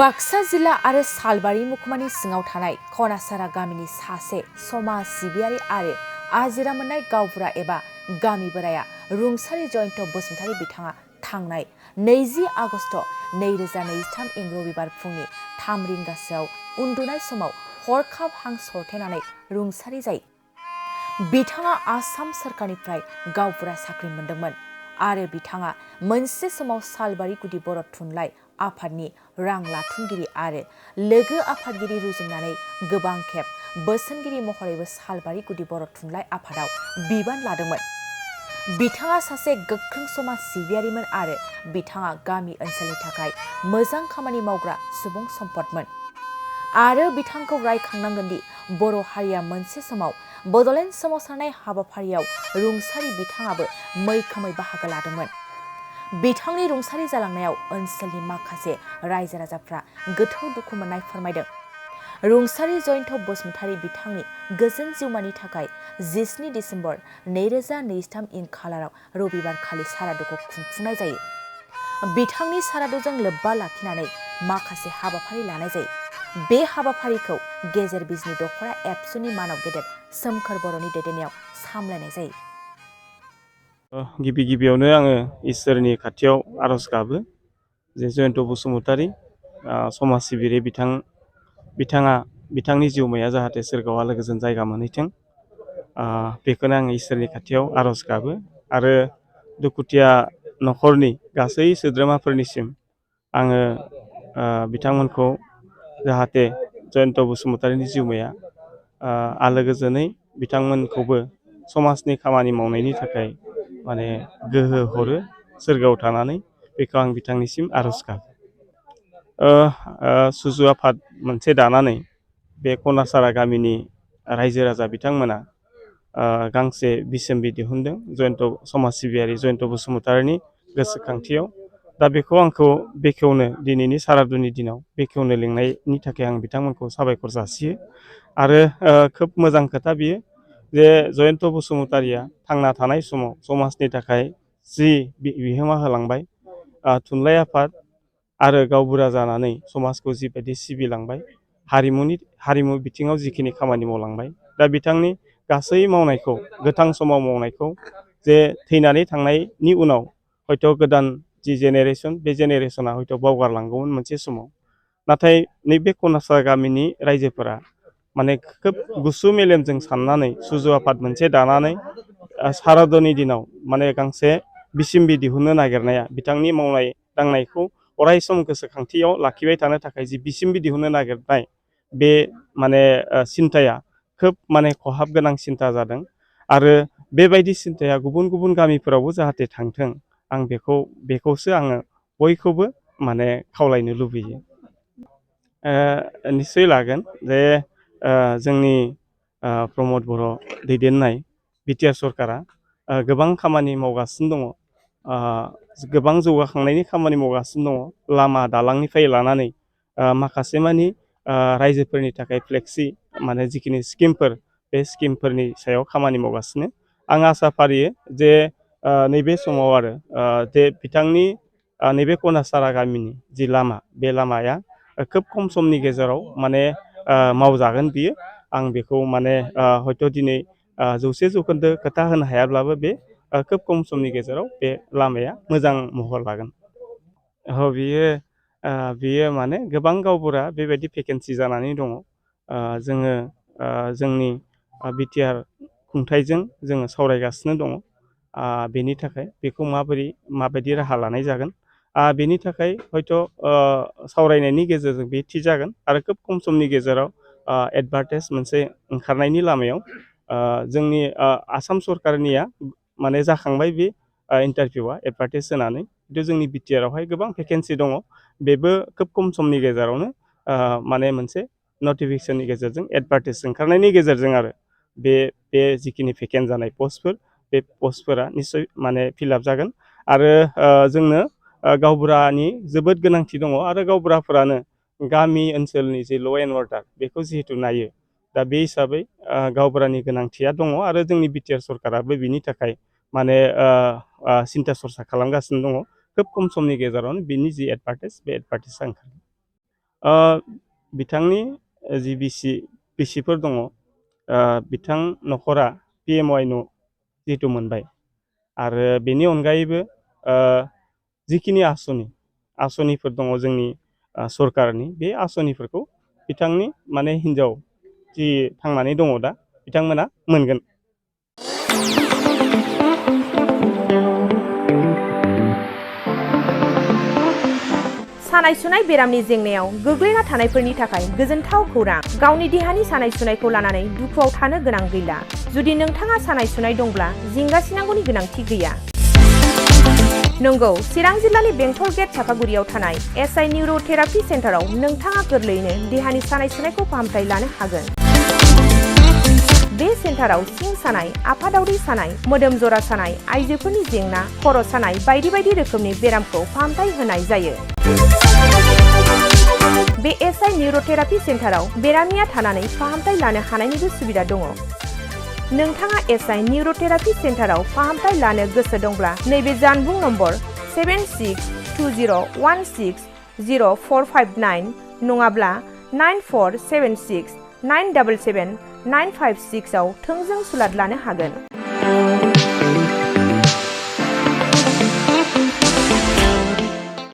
बाक्सा जिल्ला आरो सालबारि महकुमानि सिङाव थानाय खनासारा गामिनि सासे समाज सिबियारि आरो आजिरा मोननाय गावबुरा एबा गामि बोराया रुंसारि जयन्त बसुमतारी बिथाङा थांनाय 20 आगस्ट 2023 इं रबिबार फुंनि 3 रिंगासोआव उन्दुनाय समाव हरखाब हां सरथेनानै रुंसारि जायो। बिथाङा आसाम सोरखारनिफ्राय गावबुरा साख्रि मोनदोंमोन आरो बिथाङा मोनसे समाव सालबारि गुदि बर' थुनलाइ आफादनि रां लाथुमगिरि आरो लोगो आफादगिरि रुजुननानै गोबां खेब बोसोनगिरि महरैबो सालबारि गुदि बर' थुनलाइ आफादाव बिबान लादोंमोन। बिथाङा सासे गोख्रों समाज सिबियारिमोन आरो बिथाङा गामि ओनसोलनि थाखाय मोजां खामानि मावग्रा सुबुं सम्पदमोन आरो बिथांखौ रायखांनांगोन दि बर' हारिया मोनसे समाव बड'लेण्ड सोमावसारनाय हाबाफारियाव रुंसारि बिथाङाबो मैखोमै बाहागो लादोंमोन। बिथांनि रुंसारि जालांनायाव ओनसोलनि माखासे रायजो राजाफ्रा गोथौ दुखु मोननाय फोरमायदों। रुंसारि जयन्त बसुमतारी बिथांनि गोजोन जिउमानि थाखाय 17 डिसेम्बर 2023 इं खालाराव रबिबार खालि सारादुखौ खुंफुंनाय जायो। बिथांनि सारादुजों लोब्बा लाखिनानै माखासे हाबाफारि लानाय जायो। बे हाबाफारिखौ गेजेर बिजनि दख'रा एबसुनि मानव गेदेर सोमखोर बर'नि दैदेननायाव सामलायनाय जायो। गिबियावनो आङो इसोरनि खाथियाव आरज गाबो जे जयन्त बसुमतारी समाज सिबियारि बिथांनि जिउमाया जाहाथे सोरगोआव आलो गोजोन जायगा मोनहैथों, बेखौनो आङो इसोरनि खाथियाव आरज गाबो आरो दुखुथिया न'खरनि गासै सोद्रोमाफोरनिसिम आङो बिथांमोनखौ जाहाथे जयन्त बसुमतारीनि जिउमाया आलो गोजोनै बिथांमोनखौबो समाजनि खामानि मावनायनि थाखाय माने गोहो हरो सोरगोआव थानानै, बेखौ आं बिथांनिसिम आरज गाबो। सुजु आफाद मोनसे दानानै बे खनासारा गामिनि रायजो राजा बिथांमोना गांसे बिसोम्बि दिहुनदों जयन्त समाज सिबियारि जयन्त बसुमतारीनि गोसोखांथियाव। दा बेखौ आंखौ बेखेवनो दिनैनि सारादुनि दिनाव बेखेवनो लिंनायनि थाखाय आं बिथांमोनखौ साबायखर जासियो आरो खोब मोजां खोथा बियो जे जयन्त बसुमतारीया थांना थानाय समाव समाजनि थाखाय जि बिहोमा होलांबाय, थुनलाइ आफाद आरो गावबुरा जानानै समाजखौ जिबायदि सिबिलांबाय, हारिमु बिथिङाव जिखिनि खामानि मावलांबाय, दा बिथांनि गासै मावनायखौ गोथां समाव मावनायखौ जे थैनानै थांनायनि उनाव हयथ' गोदान जि जेनेरेसन बे जेनेरेसना हयथ' बावगारलांगौमोन मोनसे समाव, नाथाय नैबे खनासारा गामिनि रायजोफोरा माने खोब गुसु मेलेमजों साननानै सुजु आफाद मोनसे दानानै सारादुनि दिनाव माने गांसे बिसोम्बि दिहुननो नागिरनाया बिथांनि मावनाय दांनायखौ अराय सम गोसोखांथियाव लाखिबाय थानो थाखाय जि बिसोम्बि दिहुननो नागिरनाय बे माने सिन्थाया खोब माने खहाब गोनां सिन्था जादों आरो बेबायदि सिन्थाया गुबुन गुबुन गामिफोरावबो जाहाथे थांथों, आं बेखौसो आङो बयखौबो माने खावलायनो लुबैयो। निस्सय लागोन जे जोंनि प्रमद बर' दैदेननाय बिटिआर सरकारा गोबां खामानि मावगासिनो दङ, गोबां जौगाखांनायनि खामानि मावगासिनो दङ। लामा दालांनिफ्राय लानानै माखासे मानि रायजोफोरनि थाखाय फ्लेक्सि माने जिखिनि स्किमफोर बे स्किमफोरनि सायाव खामानि मावगासिनो। आं आसा फारियो जे नैबे समाव आरो जे बिथांनि नैबे खनासारा गामिनि जि लामा, बे लामाया खोब खम समनि गेजेराव माने मावजागोन बियो। आं बेखौ माने हयथ' दिनै 100% खोथा होनो हायाब्लाबो बे खोब खम समनि गेजेराव बे लामाया मोजां महर लागोन। बियो माने गोबां गावबुरा बेबायदि भेकेन्सि जानानै दङ। जोङो जोंनि बिटिआर खुंथाइजों जोङो सावरायगासिनो दङ। बेनि थाखाय बेखौ माबायदि राहा लानाय जागोन, बेनि थाखाय हयथ' सावरायनायनि गेजेरजों बे थि जागोन आरो खोब खम समनि गेजेराव एडभार्टाइज मोनसे ओंखारनायनि लामायाव जोंनि आसाम सरकारनिया माने जाखांबाय बे इन्टारभिउआ एडभार्टाइज होनानै, खिन्थु जोंनि बिटिआरआवहाय गोबां भेकेन्सि दङ। बेबो खोब खम समनि गेजेरावनो माने मोनसे नटिफिकेसननि गेजेरजों एडभार्टाइज ओंखारनायनि गेजेरजों आरो बे जिखिनि भेकेन्ट जानाय पस्टफोर, बे पस्टफोरा निस्सय माने फिलआप जागोन आरो जोंनो गावबुरानि जोबोद गोनांथि दङ आरो गावबुराफोरानो गामि ओनसोलनि जे ल' एन्ड अर्डार बेखौ जिहेतु नायो, दा बे हिसाबै गावबुरानि गोनांथिया दङ आरो जोंनि बिटिआर सरकाराबो बिनि थाखाय माने सिन्था सरसा खालामगासिनो दङ। खोब खम समनि गेजेरावनो बिनि जि एडभार्टाइज बे एडभार्टाइजआ ओंखारगोन। बिथांनि जि बिसिफोर दङ बिथां न'खरा PMY न' जिहेतु मोनबाय आरो बेनि अनगायैबो जिखिनि आसनिफोर दङ जोंनि सरकारनि बे आसनिफोरखौ बिथांनि माने हिन्जाव जि थांनानै दङ दा बिथांमोना मोनगोन। सानाय सुनाय बेरामनि जेंनायाव गोग्लैना थानायफोरनि थाखाय गोजोनथाव खौरां। गावनि देहानि सानाय सुनायखौ लानानै दुखुआव थानो गोनां गैला। जुदि नोंथाङा सानाय सुनाय दंब्ला जिंगासिनांगौनि गोनांथि गैया। नंगौ, चिरां जिल्लानि बेंटल गेट चापागुरियाव थानाय SI निउर'थेरापि सेन्टाराव नोंथाङा गोरलैयैनो देहानि सानाय सुनायखौ फाहामथाय लानो हागोन। बे सेन्टाराव सिं सानाय, आफादावरि सानाय, मोदोम जरा सानाय, आइजोफोरनि जेंना, खर' सानाय बायदि बायदि रोखोमनि बेरामखौ फाहामथाय होनाय जायो। बे SI निउर'थेरापि सेन्टाराव बेरामिया थानानै फाहामथाय लानो हानायनिबो सुबिदा दङ। नोंथाङा SI निउर'थेरापि सेन्टाराव फाहामथाय लानो गोसो दंब्ला नैबे जानबुं नम्बर 7620160459 नङाब्ला 9476977956 आव थोंजों सुलाद लानो हागोन।